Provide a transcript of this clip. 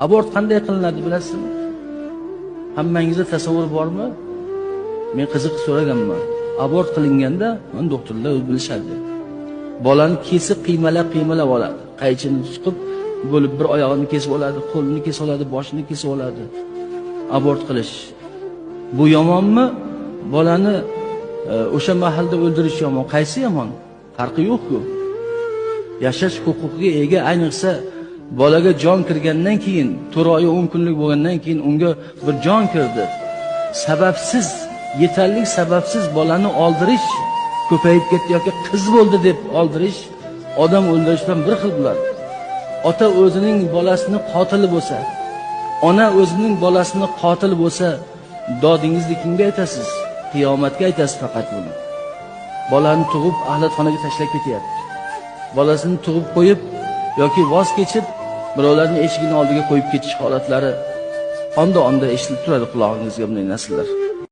Abort qanday qilinadi bilasizmi? Hammangizda tasavvur bormi? Men qiziq so'raganman. Abort qilinganda, mana doktorlar bilishadi. Bolani kesib qiymalab oladi. Qaychini suqib bo'lib bir oyog'ini kesib oladi, qo'lini kesib oladi, boshini kesib oladi. Abort qilish. Bu yomonmi? Bolani o'sha mahalda o'ldirish yomon. Qaysi yomon? Farqi yo'q-ku. Yashash huquqiga ega, ayniqsa bolaga jon kirgandan keyin, 4 oy 10 kunlik bo'lgandan keyin unga bir jon kirdi. Sababsiz, yetarli sababsiz bolani oldirish ko'payib ketdi yoki qiz bo'ldi deb oldirish odam o'ldirish bilan bir xil bo'ladi. Ota o'zining bolasini qotili bo'lsa, ona o'zining bolasini qotili bo'lsa, dodingizni kimga aytasiz? Qiyomatga aytasiz faqat buni. Bolani tug'ib axlatxonaga tashlab ketyapti. Bolasini tug'ib qo'yib yoki voz kechib birovlarning eshigini oldiga qo'yib ketish holatlari onda-onda eshitilib turadi qulog'ingizga bunday narsalar.